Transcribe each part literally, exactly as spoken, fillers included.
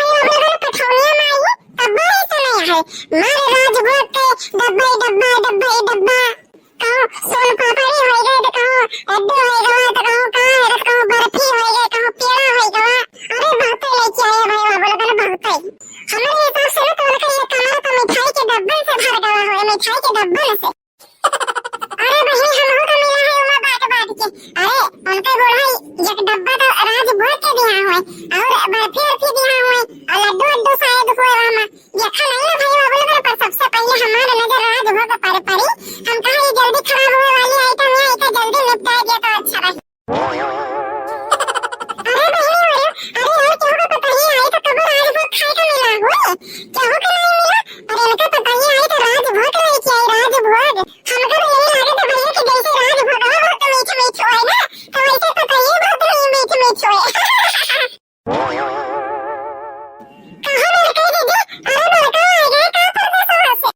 अब लोगन पठौनिया में आई, तब बड़ी समय है। मारे राजभोग के डब्बा ही डब्बा, डब्बा ही डब्बा। कहूँ सोन पापड़ी होई गए तो कहूँ लड्डू होई गवा तो कहूँ का है, कहूँ बर्फी होई गए, कहूँ पेड़ा होई गवा। अरे बहुते लेके आए भाई, वो लोगन बहुते। हमारे हिसाब से ना तो उनका ये कमरा तो मिठाई के डब्बे से भर गवा हुए, मिठाई के डब्बे से। अरे बहिनी, हमहू का मिला है उमा बांट बांट के। अरे उनके बूढ़ा एक डब्बा तो राजभोग के दिया हुए और बर्फी अर्फी दिया हुए और लड्डू उड्डू शायद हुए वहाँ। देखा नहीं ना भाई, वो लोगन पर सबसे पहले हमारे नजर राजभोग पर पड़ी। हम कहा ये जल्दी खराब हुए वाली आइटम है, इसे जल्दी निपटा दिया तो अच्छा रहे। अरे बहिनी, अरे, अरे यार, केहू का पतोहिया आई तो कबो राजभोग खाए का मिला हुए? केहू का नहीं मिला? अरे इनका पतोहिया आई तो राजभोग लेके आई, राजभोग। हमका तो यही लागे तो भैया कि जैसे राजभोग हो, बहुत मीठ मीठ होए ना, तो वैसे पतोहिया बहुत मीठ मीठ होए। कहाँ बड़का दीदी? अरे बड़का आ गए, कहाँ परदेसवा से?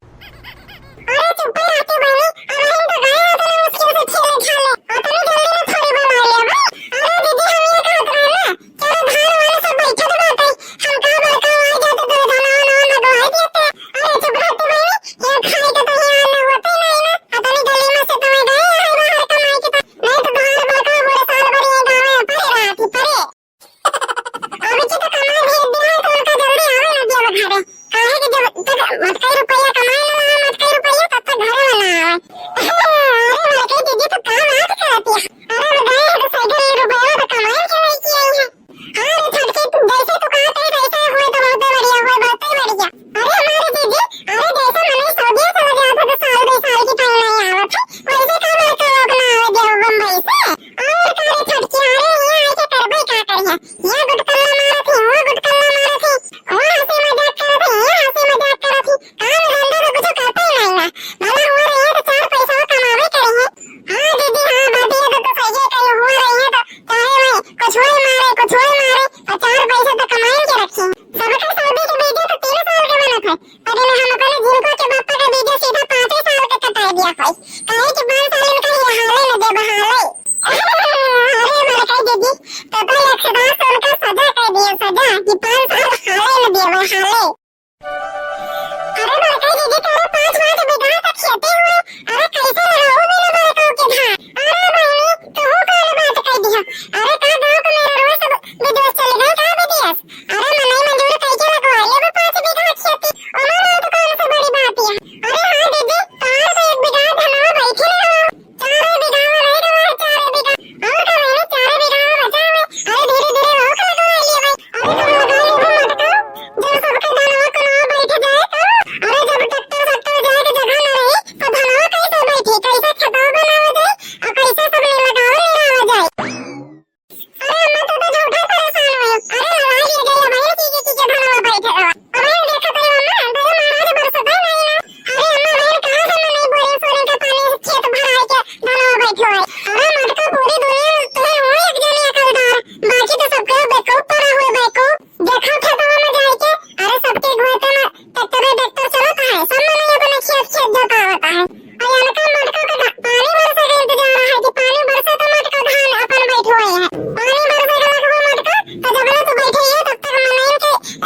अरे चुप्पे रह के बहिनी, अब हम तो गए होते ना मुश्किल से छीले छाले। अतनी जल्दी में थोड़ी बना लिया भाई। अरे दीदी, हम ये कहत रहे ना, चलो धान वाले सब बैठे तो बाटे। हम कहा बड़का आ जाते तो धान वान वान लगवाई देते। अरे चुप रह के बहिनी, ये खाए के तो यहाँ आना होते ही नहीं ना। अतनी जल्दी में से तो मैं गए हैं बाहर कमाई के पास। नहीं तो बाहर बड़का पूरे साल भर ये गाँव में पड़े रहती, पड़े। अभी की तो कमाई भेज दिया है तो उनका जल्दी आवे ना दिया घरे। काहे कि जब तक मटकई रुपया कमाए ना लावे, मटकई रुपया, तब तक घरे ना आवे। अरे मटकई दीदी, तो का बात करती है? अरे वो गए हैं तो साइकिल रुपया तो कमाए के लेके आई है। हाँ रे छोटकी, तू जैसे तू कहा कही वैसे हुए तो बहुत बढ़िया हुए, बहुत बढ़िया। अरे हमारे दीदी, अरे जैसे मने सऊदिया चला गया था तो साल दो साल की टाइम नहीं आवा था, वैसे का बात है, वो अपना आवे दिया बम्बई से। और का रे छोटकी, अरे यहाँ आके करबे का करिया? यहाँ गुटकल्ला मारत ही, वहाँ गुटकल्ला मारत ही, वहाँ हंसी मजाक करत ही, यहाँ हंसी मजाक करत ही। काम धंधा तो कुछ करते ही नहीं ना। भला हुआ रही है तो चार पैसा कमावे करे है। हाँ दीदी, हाँ, बात ये तो, तो सही है, कहीं हुआ रही है तो चाहे मैं कुछ हुए मारे, कुछ हुए मारे, तो चार पैसा तो कमाए के रखे। सबके शादी के वीडियो तो तीन साल के बनत है, पर इन्हें हम अपने जिनको के बापा का वीडियो सीधा पाँचे साल के कटाए दिया है। काहे कि पाँच साल इनका ये हाले न देबा हाले। अरे मरकई दीदी, तो तो लखदास उनका सजा कर दिया, सजा कि पाँच साल हाले न देबा हाले। अरे मरकई दीदी, तोरे पाँच पाँच बीघा तक खेती हुए, अरे कैसे लगाऊ बिना मरकऊ के धान? अरे बहिनी, तू कौन बात कर दिया? अरे का गाँव के मेरा रोज सब विदेश चले गए का विदेश? अरे मनई मजूर कैसे लगवा लेबे पाँच बीघा खेती? ओमा बहुत कौन सी बड़ी बात है? अरे हाँ दीदी, तोहार तो एक बीघा धनवा बैठे रहो। चारे बीघा में रह गवा है, चारे बीघा। और का मैंने चारे बीघा में बचा है। अरे धीरे धीरे और का लगवा लिए भाई। अरे तुम लगा लो वो मटका, जब सबके धनवा कनवा बैठ जाए तो। अरे जब ट्रैक्टर सट्टर जाए के जगह न रही, तो धनवा कैसे बैठी, कैसे खेतवा बनावा जाए, और कैसे सब में लगावा लगावा जाए। अरे अम्मा, तू तो झूठे परेशान हुई। अरे लड़ाई लगे या बहन की, की, की के धनवा बैठे रहो। अब हम देखत रहे अम्मा, दया महाराज बरसत है नहीं ना। अरे अम्मा, बहन कहाँ से मनई बोरे सोरे के पानी खेत भराए के धनवा बैठे हुए। अरे मटका, पूरी दुनिया में तो है एक जने अकलदार, बाकी तो सबके बेवकूफ पड़ा हुए बेवकूफ। देखा खेतवा में जाए के, अरे सबके गोते में ट्रैक्टर, ट्रैक्टर चलत है, सब मनई अपने खेत, खेत जोतावत है। और इनका मटका का धा-, पानी बरसे का इंतजार है कि पानी बरसे तो मटका धान अपन बैठवाए है। पानी बरसे का लगवा मटका, तो जब ले तो बैठे ही है, तब तक मनई के निंगर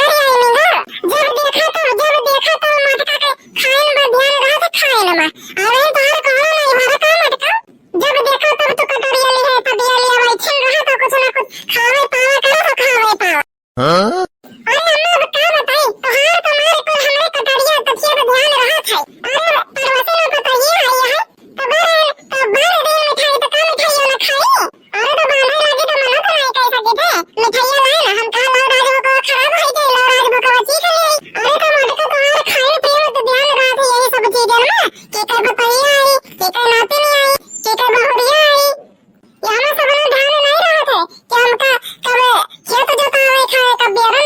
आई निंगर। जब देखा तो, जब देखा तो मटका के खाइन पर ध्यान रहा तो खाइन में। अरे तोहर कहो नहीं भरा का मटका? जब देखा तब तो कटोरिया ले है, तबिया ले है, छिल रहा तो कुछ ना कुछ खावे पावा करो तो खावे पावा। हाँ? अरे अम्मा, अब का बताई, तोहार तो मार कुल हमरे कटोरिया तकिया पे ध्यान रहत है। अरे पड़ोसी में पतोहिया आई है, तो बार, तो बार दे मिठाई, तो का मिठाई वाला खाई? अरे तो बांधे लागी तो मना तो नहीं कर सके थे। मिठाइया लाए ना, हम कहा लो राजभोग खराब हो जाए, लो राजभोग चीख ले। अरे तो मोटका तोहार खाए पिए में तो ध्यान रहत है यही सब चीजन में, केकर पतोहिया आई, केकर नातिन आई, केकर बहुरिया आई। यहाँ सब में ध्यान नहीं रहत है कि हमका कब खेत जोतावे खाए, कब बेरा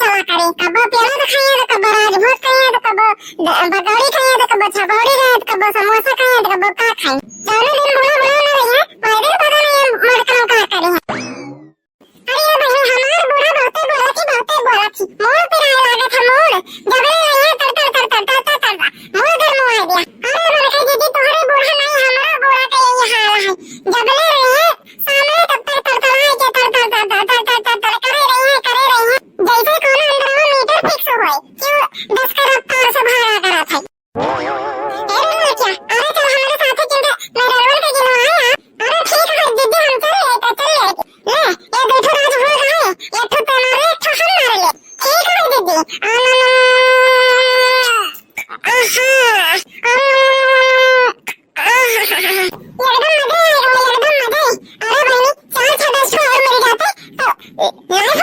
चला करे, कबो पेड़ा तो खाइए, तो कबो राजभोज खाइए, तो कबो द-, पकौड़ी खाइए, तो कबो छपौड़ी खाइए, तो कबो समोसा खाइए, तो कबो का खाइए। जौने दिन बूढ़ा बूढ़ा ना रहिए, वही दिन पता नहीं ये मोटकलम का करी है। अरे ये बहिनी, हमार बूढ़ा बहुते बोला थी, बहुते बोला थी। मोर पिराए लागत है मोर। जबले रहिए तर तर तर तर तर तर तर। मोर गरम हुआ दिया। अरे बड़के दीदी, तोहरे बूढ़ा नहीं, हमारा बूढ़ा का यही हाल है। जबले रहिए सामने तब तक तर तर आए के तर तर तर तर तर तर तर तर करे रहिए, करे रहिए। जैसे कोनो अंदर में मीटर फिक्स होए, क्यों दस का रफ्तार से भागा करत है। ए रे लड़किया, अरे चल हमारे साथे किंते मेरे रोड के गिनवाए आ। अरे ठीक है दीदी, हम चल लेते, चल लेते। ले, ये दो ठो राज हो गए, एक ठो ते मारे, एक ठो हम मारे ले। ठीक है दीदी। अम्म, आहा, अम्म, आहा, एकदम मजा आएगा, एकदम मजा। अरे बहनी, चार छह दस ठो और मिल जाते तो लाइफ